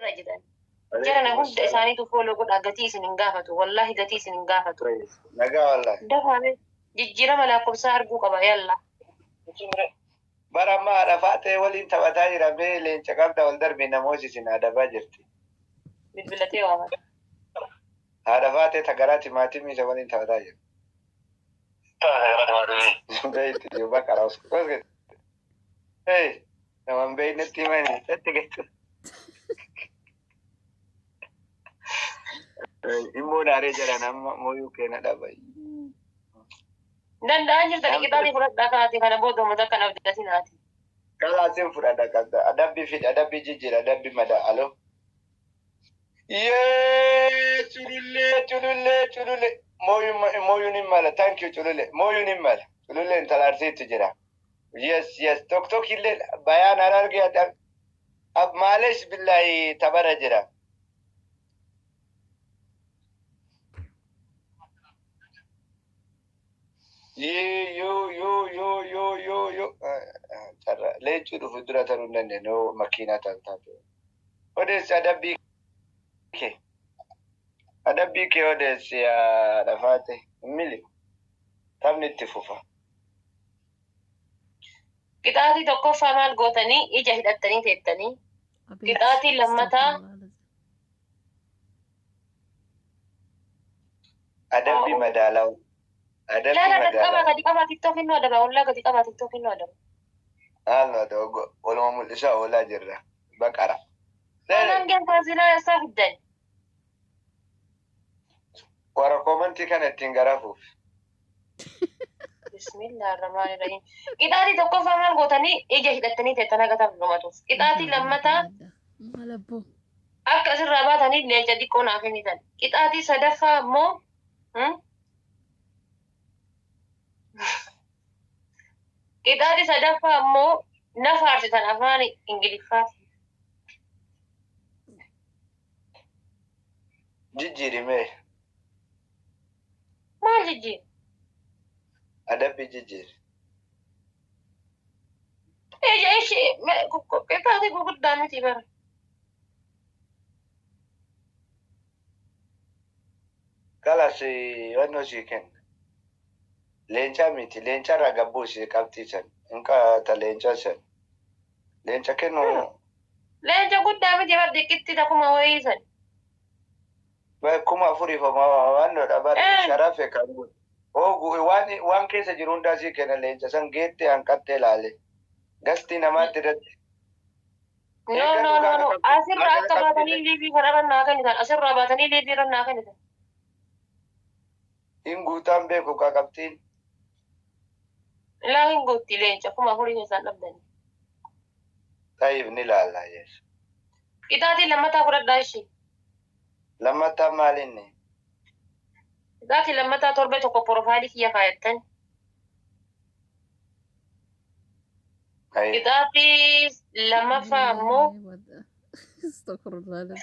Irra jiran. Jarana hunda isaaniitu follow godhaa gatii isin hin gaafatu wallahi gatii isin hin gaafatu. Nagaa wallahi. Dafaa mee jijjiirama lakkoofsaa arguu qaba yalla. Bara amma haadha faaxee waliin taphataa jira mee leenca qabda ol darbi namoos isin adabaa jirti. Bilbilatee waamata. Haadha faaxee tagaraa timaatimii isa waliin taphataa jira. Beekti yoo baqara osoo. Hey, nama hin beeknetti himanii itti gatu. Immoo daaree jedhan amma mooyuu keenya dhaba. Danda'an jirtani qixaatii fudhadhaa kaati kana booda uummata akka naaf abdatinaati. Kalaasin fudhadha qabda. Adabbii fidha, adabbii jijjiira, adabbii mada. Alo. Yee, culullee, culullee, culullee. Mooyuun mooyuun hin mala. Thank you culullee. Mooyuun hin mala. Culullee intala Arsiitti jira. Yes, yes. Tok tok illee bayaan harargee maalesh billahi tabara jira. Yee, yo, yo, yo, yo, yo, yo. Carra leencuu dhufu dura taruu hin dandeenye yoo makiinaa tan taate. Odeessi adabbii kee. Adabbii kee odeessi haadha faate. Mili. Taphni itti fufa. Qixaatii tokkoffaa maal gootanii ija hidhattanii teettanii. Qixaatii lammataa Adabbii madaalawaa. Adabbii Laala gadi qabaa madaalawaa. gadi qabaa tiktook innoo adaba ollaa gadi qabaa tiktook innoo adaba. Haala dogo waluma mul'isaa oolaa jirra. Baqara. Kanaan geen faasilaa eessaa fiddan? Warra koomantii kana ittiin garafuuf. Bismillah ar-Rahmaan ar-Rahiim. Qixaatii tokkoffaa maal gootanii ija hidhattanii teettan haga taphni dhumatuuf. Qixaatii lammataa Maal abboo? akka asirraa baatanii leenca xiqqoo naaf kennitan. Qixaatii sadaffaa immoo qixaatii sadaffaa immoo na faarsitan afaan Ingiliffaatiin. Jijjiirimee. Maal jijjiir? Adabbii jijjiiri. Ija ishee qixaatii gurguddaa miti bara. Kalas wannoo sii kenna. Leencaa miti. Leencarraa gabbuu sii qabxiisan. Hinqaata leencaa san. Leenca kennu Leenca guddaa miti bara xiqqeetti takuma wayii san. 4000 wannoodha bara sharafe kan godhu. Oogu waan waan keessa jiru hundaa sii kenna leenca san geettee hanqattee ilaale. Gastii namaatti irratti. No, no, no, no. Asirraa akka baatanii liivii kanarra naa kennitan. Asirraa baatanii liivii irra naa kennitan. Hin guutaan beeku qaqabxiin. Laa hin guutti leenca 4000 keessaan dhabdani. Tayyib ni ilaalla yes. Qixaatii lammataa fudhadhaa ishee. Lammataa maalinni? Qixaatii lammataa torbee tokko porofaayilii kiyya kaayattan. Qixaatii lammaffaa ammoo Astaghfirullah.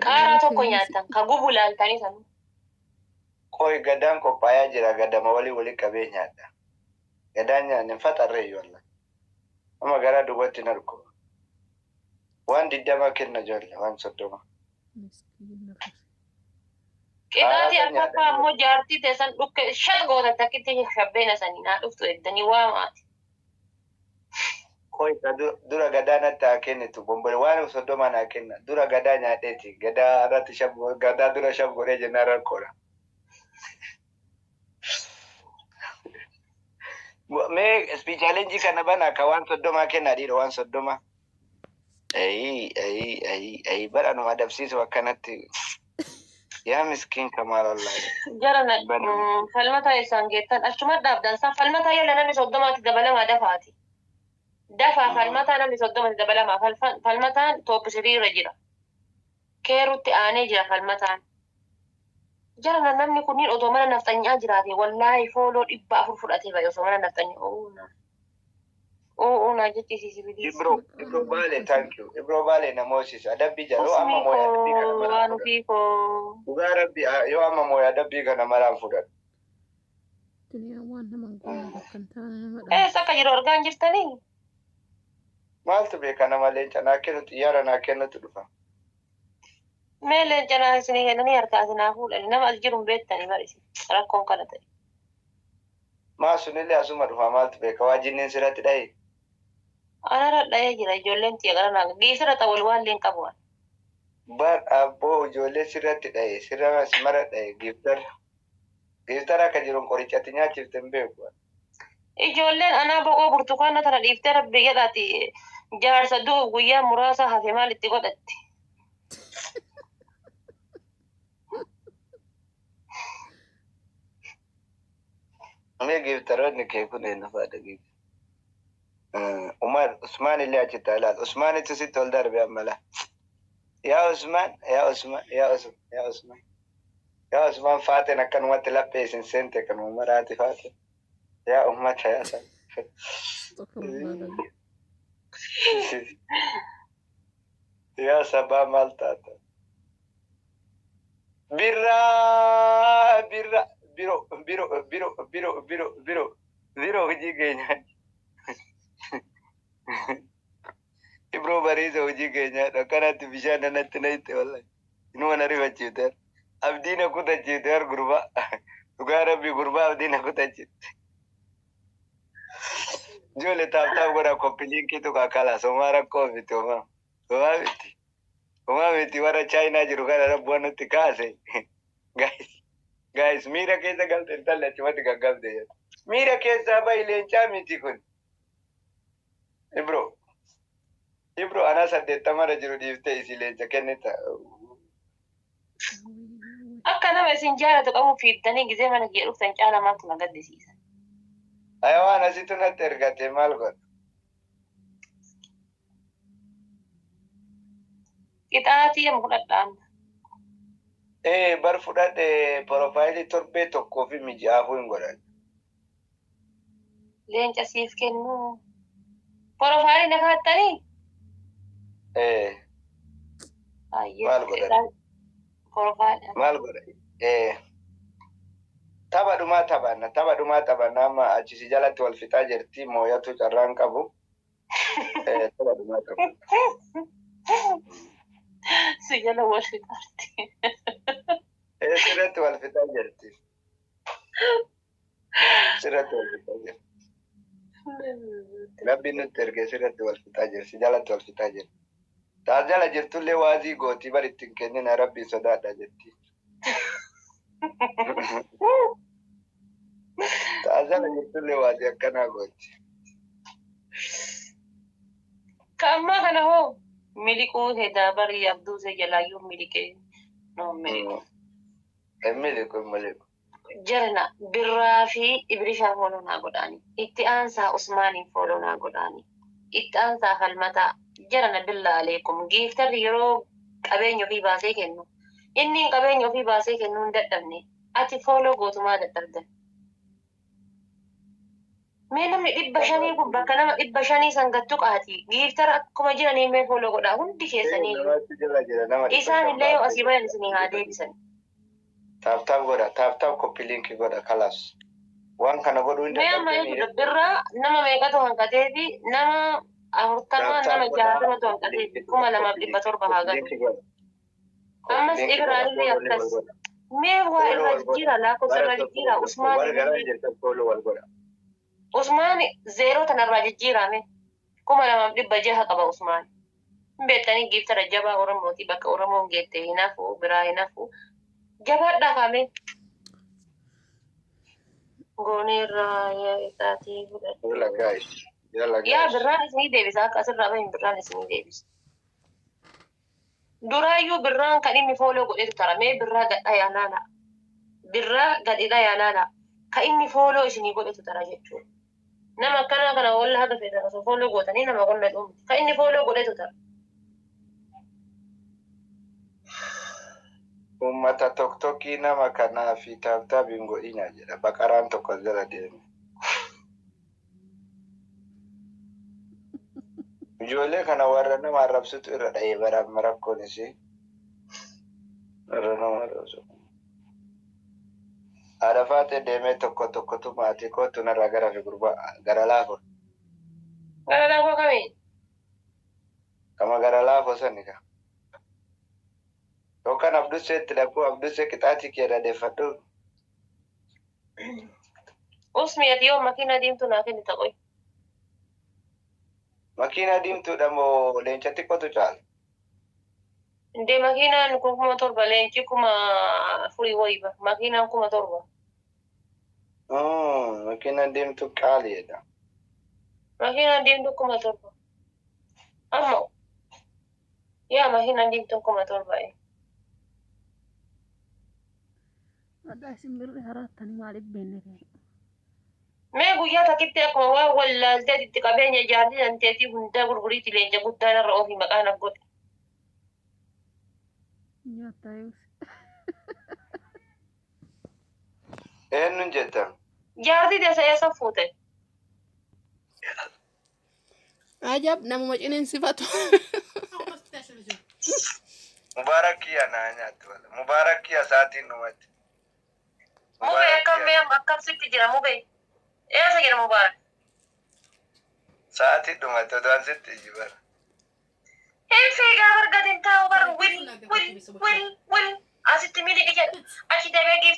qaaraa tokko nyaattan ka gubu laaltanii sanuu. Qoy gadaan qophaayaa jira gadama walii walii qabee nyaadha. Gadaan nyaanne hin faxarree iyyuu Allah. Amma garaa duubatti hin argu. Waan 20 kenna ijoollee waan 30. Qixaatii arfaffaa ammoo jaartii teessan dhukke shan goota takkitti shabbeena sanii naa dhuftu eddanii waamaati. Qoy dura gadaa natti haa kennitu bombole waan 30 naa kenna dura gadaa nyaadheeti gadaa irratti shab gadaa dura shab godhee jennaan rakkoodha. Mee speech challenge kana bana ka waan 30 kenna dhiira waan 30. Ayi ayi ayi ayi bara nu adabsiisu akkanatti. Yaa miskiin kamaal wallahi. Jara na falmataa isaan geettan achuma dhaabdan san falmataa yalla namni 30tti dabalamaa dafaati. Dafaa falmataa namni 30tti dabalamaa falmataan top 3 irra jira. Keerutti aanee jira falmataan. Jara na namni kunniin otoo mana nafxanyaa jiraate wallaahi fooloo 400 fudhatee bahe osoo mana nafxanyaa oo oo naa jechisiisi biliis. Ibro Ibro Baale thank you. Ibro Baale namoosisa adabbii jala yoo amma mooya adabbii kana maraan Waan fudhadhu. ofii koo. Dhugaa rabbi yoo amma mooya adabbii kana maraan fudhadhu. Duniyaan waan nama hin goone bakka hin taane nama dhabde. Eessa akka jiru argaa hin jirtanii? Maaltu beeka nama leenca naa kennu xiyyaara naa kennutu dhufa. Mee leenca naa isinii kennanii harkaa isinaa fuudhani nama as jiru hin beektanii bar isin rakkoon kana ta'e. Maa sunillee asuma dhufa maaltu beeka waa jinniin sirratti dhahe. Anarra dhahee jira ijoolleen tiyya gara naa giisira xawwal waan leen qabu an. Bar abboo ijoollee sirratti dhahe sirra mara dhahe giiftara. Giiftara akka jiruun qorichatti nyaachifte hin beeku. Ijoolleen anaa boqoo burtukaana tana dhiiftee rabbi jedhaati jaarsa du'u guyyaa muraasa hafe maal itti godhatti. Mee giiftaroonni kee kun eenyu fa'aadha giifta? Umar Usmaan illee achitti ilaal. Usmaanitu sitti ol darbe amma laa. Yaa Usmaan, yaa Usmaan, yaa Usmaan, yaa Usmaan. Yaa Usmaan faateen akkanumatti laphee isin seente kanuma maraati faateen. Yaa ummata yaa saba. Yaa sabaa maal taata? Birraa birra biro biro biro biro biro biro biro hojii keenya. Ibroo bariisa hojii keenyaadha. Akkanatti bishaan nanatti naqxe wallahi. Inuma na rifachiifte. Abdii na kutachiifte har gurbaa. Dhugaa rabbii gurbaa abdii na kutachiifte. Ijoollee tap tap godha copy linkii tuqaa kalaas homaa rakkoo miti homaa. Homaa miti. Homaa miti warra chaayinaa jiru kana rabbuun nutti kaase. Guys, guys miira keessa galte intalli achumatti gaggabde jedha. Miira keessaa bahi leencaa miti kun. Ibro. Ibro anaa 80rra jiru dhiiftee isii leenca kennita. Akka nama isin jaalatu qabu fiiddanii gizee mana kiyya dhuftan caala maaltu na gaddisiisa. Hayawaan asitu natti ergate maal godha? Qixaatii amma fudhadhaan. Ee bar fudhadhe porofaayilii torbee tokkoo fi miji'aafuu hin godhan. Leenca siif kennu. Porofaayilii na kaattanii? Ee. Maal godhan? Porofaayilii. Maal godha? Ee. Tapha dhumaa taphanna tapha dhumaa taphanna amma achi si jalatti wal fixaa jirti mooyatu carraan qabu. Ee tapha dhumaa taphanna. Si jala wal fixaarti. Ee sirratti wal fixaa jirti. Sirratti wal fixaa jirti. Rabbiin nutti ergee sirratti wal fixaa jirti. Si jalatti wal fixaa jirti. Taas jala jirtullee waazii gootii bar ittiin kennina rabbiin sodaadha jetti. Taas jala jirtullee waazii akkanaa gooti. Ka ammaa kana hoo miliquu hedaa barii abduu see jalaayyuu miliqee no miliqu. Hin miliqu hin miliqu. Jarana birraa fi ibrishaa follow naa godhaani. Itti aansaa Usmaaniin follow naa godhaani. Itti aansaa falmataa jarana billaa aleekum giiftarri yeroo qabeenya ofii baasee kennu. Inni qabeenya ofii baasee kennuu hin dadhabne. Ati follow gootumaa dadhabdan. Mee namni 500 kun bakka nama 500 san gattu qaati. Giiftara akkuma jiranii mee follow godhaa hundi keessanii. Namatti jala jira nama Isaan 500 illee yoo asii baasee. bayan isinii haa deebisan. Tap tap godha tap tap copy link godha kalaas. Waan kana godhuu hin Mee amma dadhabdanii. jechuudha birraa nama meeqatu hanqatee fi nama 40 Tap tap nama godha 60tu copy hanqatee link fi godha kuma lamaaf copy dhibba link torba haa copy galu. link godha. Copy Ammas link godha ibraanillee follow wal akkas. godha. Mee waa Follow irraa wal godha. jijjiira lakkoofsa Warra irraa tokko jijjiira Usmaan warra garaa illee. jirtan follow wal godha. Usmaan zeeroo tanarraa jijjiirame 2600 qaba Usmaan. Hin beektanii giiftara jabaa Oromooti bakka Oromoon geette hin hafu biraa hin hafu. Jabaadhaa kaame. Gooneerraa yaa isaatii fudhadhu. Yalla guys. Yalla Yaa guys. birraan isinii deebisa akka asirraa bahin birraan isinii deebisa. Duraayyuu birraan kan inni follow godhetu tara mee birraa gadhaa yaa laala. Birraa gadhidha yaa laala. Kan inni follow isinii godhetu tara jechuudha. Nama akkanaa kana walla haga feetan osoo follow gootanii nama qonna dhuunfa. Kan inni follow godhetu tara. Uummata tokkokkii nama kanaa fi tap tap hin godhina jedha. Baqaraan tokko as jala deeme. Ijoollee kana warra nama arrabsutu irra dha'ee bara amma rakkoon isii. Warra nama arrabsu. Haadha faatee deemee tokko tokkotu maatii kootu narraa gara fi gurbaa gara laafo. Gara laafoo kamiin? Kama gara laafoo sani ka. Yookaan Abdusseetti dhaquu, Abdussee qixaatii kee dhadeeffadhu. Usmi, ati yoo makiinaa diimtuu naa kennita qoy. Makiinaa diimtuudha moo leenca xiqqootu caala? Indee, makiinaan kun 7,000, leenci 4,000 wayiba. Makiinaan 7,000. Makiinaan diimtuu qaaliidha. Makiinaan diimtuu 7,000. Amma yaa makiinaan diimtuun 7,000. Wadhaa isin birri haraattanii maaliif beenne ta'e? Mee guyyaa takkitti akkuma waan wallaaltee itti qabeenya jaartii danteetii hundaa gurguriitti leenca guddaan irra ofii maqaa naaf godhe. Nyaattaa yoos. Eenyuun jetta? Jaartii teessa eessa fuute? Ajab, namuma ciniinsifatu. Mubaarakiyya naa nyaattu. Mubaarakiyya sa'aatiin dhumatti. Mubee, akkam mee akkam sitti jira mubee? Eessa jira Mubaarak? Sa'aatiin dhumatti otoo an sitti ijji bara. Hin fiigaa bargatiin taa'u bar wil wil wil wil asitti miliqi jedha. Achi dabee giiftii.